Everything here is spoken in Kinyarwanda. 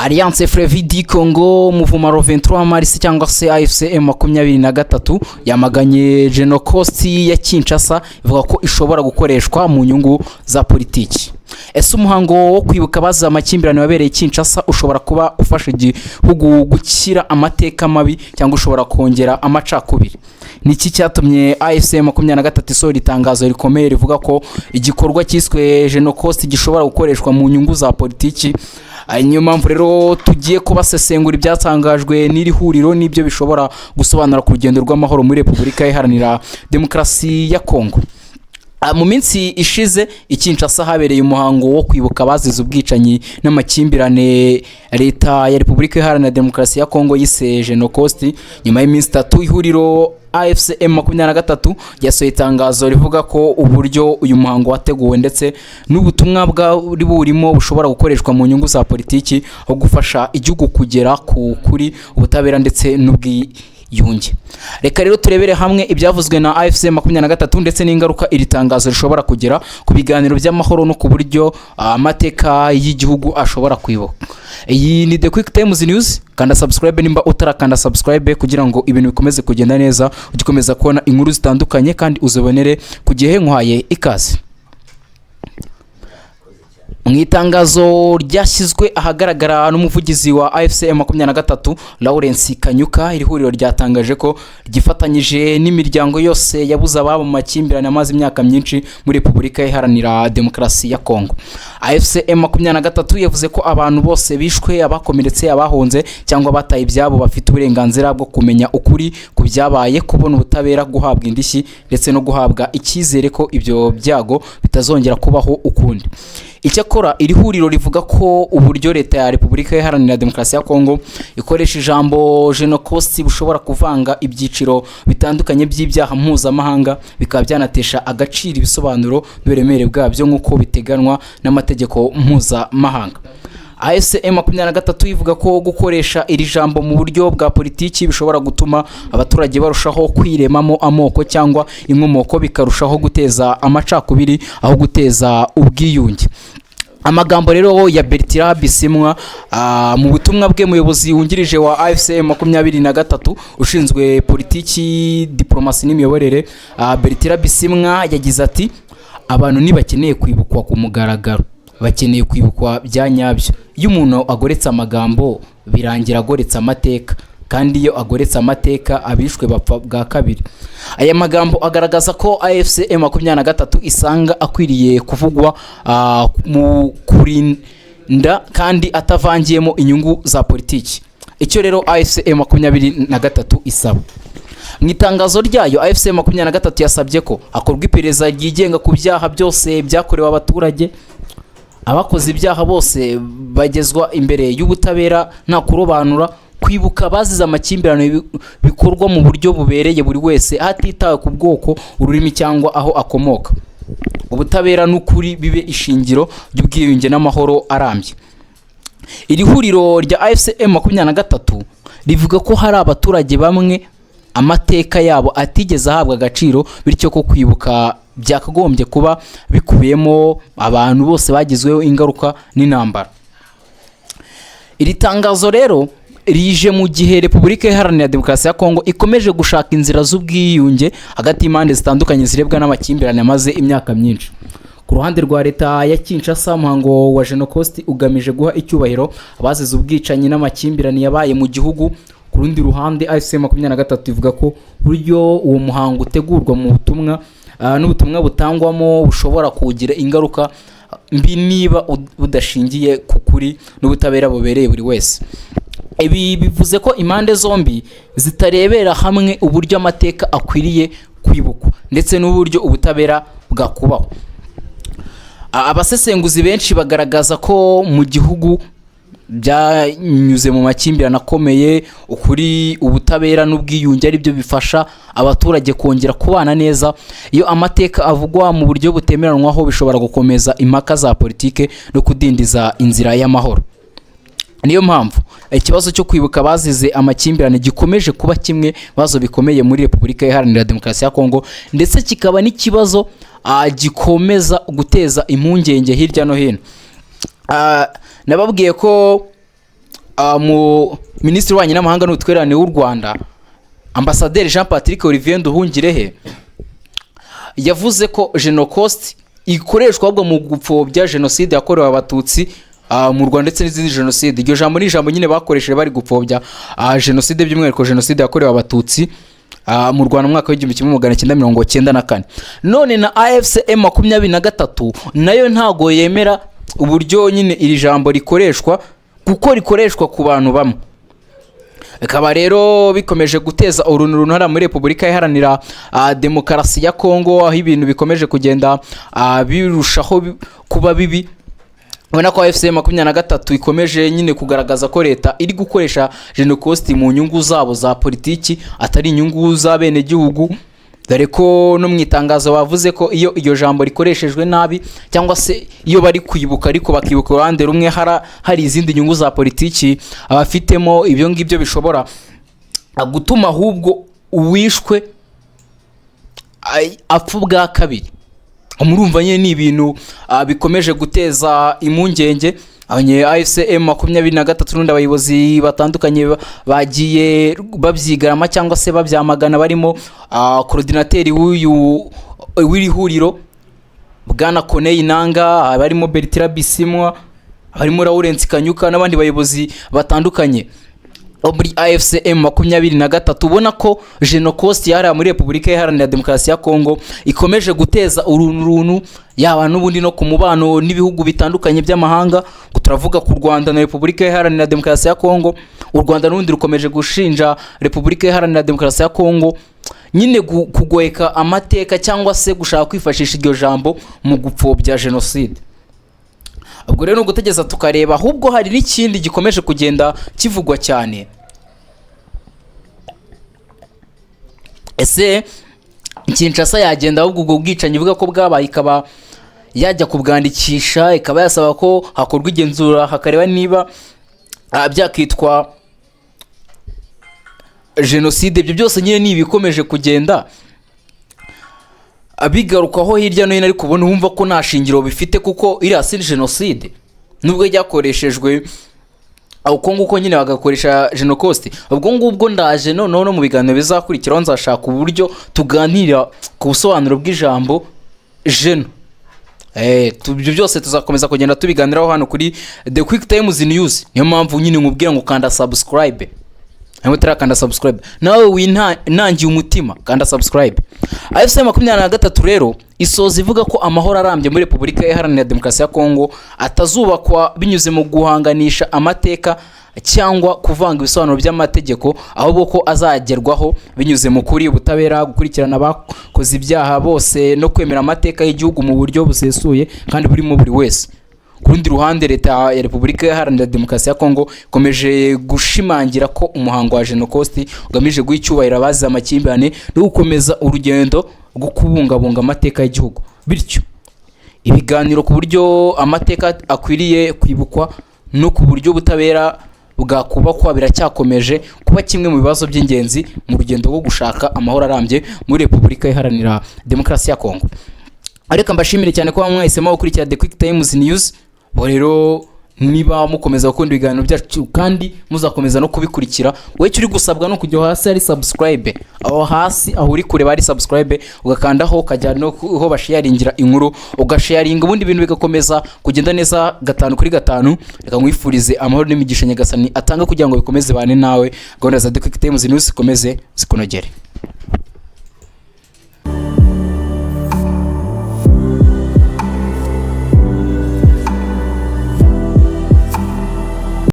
Alliance Fleuve du Congo, Mouvement 23 Mars cyangwa se AFC M23 yamaganye Genocost ya Kinshasa, ivuga ko ishobora gukoreshwa mu nyungu za politiki. Ese umuhango wo kwibuka abazize amakimbirane wabereye Kinshasa ushobora kuba ufasha igihugu gukira amateka mabi cyangwa ushobora kongera amacakubiri? Ni iki cyatumye AFC 23 isohora itangazo rikomeye rivuga ko igikorwa cyiswe Genocost gishobora gukoreshwa mu nyungu za politiki? Niyo mpamvu rero tugiye kubasesengura ibyatangajwe n'iri huriro n'ibyo bishobora gusobanura ku rugendo rw'amahoro muri Repubulika Iharanira Demokarasi ya Kongo. Mu minsi ishize i Kinshasa habereye umuhango wo kwibuka abazize ubwicanyi n'amakimbirane Leta ya Repubulika Iharanira Demokarasi ya Kongo yise Genocost. Nyuma y'iminsi 3, ihuriro AFC M23 ryasohoye itangazo rivuga ko uburyo uyu muhango wateguwe ndetse n'ubutumwa bwari burimo bushobora gukoreshwa mu nyungu za politiki aho gufasha igihugu kugera ku kuri, ubutabera ndetse n'ubwiyunge. Reka rero turebere hamwe ibyavuzwe na AFC 23 ndetse n'ingaruka iri tangazo rishobora kugira ku biganiro by'amahoro no ku buryo amateka y'igihugu ashobora kwibuka. Iyi ni The Quick Times News. Kanda subscribe nimba utarakanda subscribe kugira ngo ibintu bikomeze kugenda neza, ujye ukomeza kubona inkuru zitandukanye kandi uzibonere ku gihe. Nkuhaye ikaze. Mu itangazo ryashyizwe ahagaragara n'umuvugizi wa AFC 23, Lawrence Kanyuka, iri huriro ryatangaje ko ryifatanyije n'imiryango yose yabuze ababo mu makimbirane amaze imyaka myinshi muri Repubulika Iharanira Demokarasi ya Kongo. AFC 23 yavuze ko abantu bose bishwe, abakomeretse, abahunze cyangwa bataye ibyabo bafite uburenganzira bwo kumenya ukuri ku byabaye, kubona ubutabera, guhabwa indishyi ndetse no guhabwa icyizere ko ibyo byago bitazongera kubaho ukundi. Icyakora iri huriro rivuga ko uburyo Leta ya Repubulika Iharanira Demokarasi ya Kongo ikoresha ijambo Genocost bushobora kuvanga ibyiciro bitandukanye by'ibyaha mpuzamahanga, bikaba byanatesha agaciro ibisobanuro n'uburemere bwabyo nk'uko biteganywa n'amategeko mpuzamahanga. AFC 23 ivuga ko gukoresha iri jambo mu buryo bwa politiki bishobora gutuma abaturage barushaho kwiremamo amoko cyangwa inkomoko, bikarushaho guteza amacakubiri aho guteza ubwiyunge. Amagambo rero ya Bertrand Bisimwa, mu butumwa bwe, muyobozi wungirije wa AFC 23 ushinzwe politiki, diplomasi n'imiyoborere, Bertrand Bisimwa yagize ati: "Abantu ntibakeneye kwibukwa ku mugaragaro, bakeneye kwibukwa bya nyabyo. Iyo umuntu agoretse amagambo, birangira agoretse amateka, kandi iyo agoretse amateka, abishwe bapfa bwa kabiri." Aya magambo agaragaza ko AFC 23 isanga akwiriye kuvugwa mu kurinda kandi atavangiyemo inyungu za politiki. Icyo rero AFC 23 isaba: mu itangazo ryayo, AFC 23 yasabye ko hakorwa iperereza ryigenga ku byaha byose byakorewe abaturage, abakoze ibyaha bose bagezwa imbere y'ubutabera nta kurobanura, kwibuka abazize amakimbirane bikorwa mu buryo bubereye buri wese hatitawe ku bwoko, ururimi cyangwa aho akomoka, ubutabera n'ukuri bibe ishingiro ry'ubwiyunge n'amahoro arambye. Iri huriro rya AFC 23 rivuga ko hari abaturage bamwe amateka yabo atigeze ahabwa agaciro, bityo ko kwibuka byakagombye kuba bikubiyemo abantu bose bagizweho ingaruka n'intambara. Iri tangazo rero rije mu gihe Repubulika Iharanira Demokarasi ya Kongo ikomeje gushaka inzira z'ubwiyunge hagati y'impande zitandukanye zirebwa n'amakimbirane amaze imyaka myinshi. Ku ruhande rwa Leta ya Kinshasa, umuhango wa Genocost ugamije guha icyubahiro abazize ubwicanyi n'amakimbirane yabaye mu gihugu. Ku rundi ruhande, AFC 23 ivuga ko buryo uwo muhango utegurwa mu butumwa n'ubutumwa butangwamo bushobora kugira ingaruka mbi niba budashingiye ku kuri n'ubutabera bubereye buri wese. Ibi bivuze ko impande zombi zitarebera hamwe uburyo amateka akwiriye kwibukwa ndetse n'uburyo ubutabera bwakubaho. Abasesenguzi benshi bagaragaza ko mu gihugu byanyuze mu makimbirane akomeye, ukuri, ubutabera n'ubwiyunge ari byo bifasha abaturage kongera kubana neza. Iyo amateka avugwa mu buryo butemeranwaho, bishobora gukomeza impaka za politike no kudindiza inzira y'amahoro. Niyo mpamvu ikibazo cyo kwibuka abazize amakimbirane gikomeje kuba kimwe bibazo bikomeye muri Repubulika Iharanira Demokarasi ya Kongo, ndetse kikaba n'ikibazo gikomeza guteza impungenge hirya no hino. Nababwiye ko Mu minisitiri w'ububanyi n'amahanga n'ubutwererane w'u Rwanda, Ambasaderi Jean Patrick Olivier Nduhungirehe, yavuze ko Genocost ikoreshwa ahubwo mu gupfobya jenoside yakorewe Abatutsi mu Rwanda ndetse n'izindi jenoside. Iryo jambo ni ijambo nyine bakoresheje bari gupfobya jenoside, by'umwihariko jenoside yakorewe Abatutsi mu Rwanda mu mwaka w'1994. None na AFC M 23 nayo ntago yemera uburyo nyine iri jambo rikoreshwa, kuko rikoreshwa ku bantu bamwe. Bikaba rero bikomeje guteza uruntu hariya muri Repubulika Iharanira Demokarasi ya Kongo, aho ibintu bikomeje kugenda birushaho kuba bibi. Ubona ko AFC 23 ikomeje nyine kugaragaza ko leta iri gukoresha Genocost mu nyungu zabo za politiki, atari inyungu z'abenegihugu, dore ko no mu itangazo bavuze ko iyo iryo jambo rikoreshejwe nabi, cyangwa se iyo bari kwibuka ariko bakibuka uruhande rumwe, hari izindi nyungu za politiki abafitemo, ibyo ngibyo bishobora gutuma ahubwo uwishwe apfa ubwa kabiri. Murumva nyine ni ibintu bikomeje guteza impungenge abanye AFC M 23 n'undi abayobozi batandukanye bagiye babyigarama cyangwa se babyamagana, barimo coordinateur w'uyu w'iri huriro, Bwana Corneille Nanga, barimo Bertrand Bisimwa, harimo Lawrence Kanyuka n'abandi bayobozi batandukanye bo muri AFC M 23. Ubona ko Genocost yahariwe muri Repubulika Iharanira Demokarasi ya Kongo ikomeje guteza uruntu runtu, yaba n'ubundi no ku mubano n'ibihugu bitandukanye by'amahanga. Ngo turavuga ku Rwanda na Repubulika Iharanira Demokarasi ya Kongo. U Rwanda n'ubundi rukomeje gushinja Repubulika Iharanira Demokarasi ya Kongo nyine kugweka amateka, cyangwa se gushaka kwifashisha iryo jambo mu gupfobya jenoside. Ubwo rero ni ugutegereza tukareba. Ahubwo hari n'ikindi gikomeje kugenda kivugwa cyane: ese Kinshasa yagenda ahubwo ubwo bwicanyi ivuga ko bwabaye ikaba yajya kubwandikisha, ikaba yasaba ko hakorwa igenzura hakareba niba byakitwa jenoside? Ibyo byose nyine ni ibikomeje kugenda bigarukwaho hirya no hino, ariko ubona wumva ko nta shingiro bifite, kuko iriya si jenoside nubwo ryakoreshejwe uko nguko nyine bagakoresha Genocost. Ubwo ngubwo ndaje noneho no mu biganiro bizakurikiraho nzashaka uburyo tuganira ku busobanuro bw'ijambo geno. Ibyo byose tuzakomeza kugenda tubiganiraho hano kuri The Quick Times News. Niyo mpamvu nyine nkubwira ngo kanda subscribe. Niba utarakanda subscribe, nawe winangiye umutima, kanda subscribe. AFC 23 rero isoza ivuga ko amahoro arambye muri Repubulika Iharanira Demokarasi ya Kongo atazubakwa binyuze mu guhanganisha amateka cyangwa kuvanga ibisobanuro by'amategeko, ahubwo ko azagerwaho binyuze mu kuri, ubutabera, gukurikirana abakoze ibyaha bose no kwemera amateka y'igihugu mu buryo busesuye kandi burimo buri wese. Ku rundi ruhande, leta ya Repubulika Iharanira Demokarasi ya Kongo ikomeje gushimangira ko umuhango wa Genocost ugamije guha icyubahiro abazize amakimbirane no gukomeza urugendo rwo kubungabunga amateka y'igihugu, bityo ibiganiro ku buryo amateka akwiriye kwibukwa no ku buryo ubutabera bwakubakwa biracyakomeje kuba kimwe mu bibazo by'ingenzi mu rugendo rwo gushaka amahoro arambye muri Repubulika Iharanira Demokarasi ya Kongo. Ariko mbashimire cyane kuba mwahisemo gukurikira The Quick Times News. Ubwo rero niba mukomeza gukunda ibiganiro byacu kandi muzakomeza no kubikurikira, wowe icyo uri gusabwa ni ukujya hasi hari subscribe, aho hasi aho uri kureba hari subscribe, ugakandaho, ukajya no aho basharingira inkuru, ugasharinga, ubundi ibintu bigakomeza kugenda neza gatanu kuri gatanu. Reka nkwifurize amahoro n'imigisha Nyagasani atanga kugira ngo bikomeze bane nawe. Gahunda za The Quick Times News zikomeze zikunogere.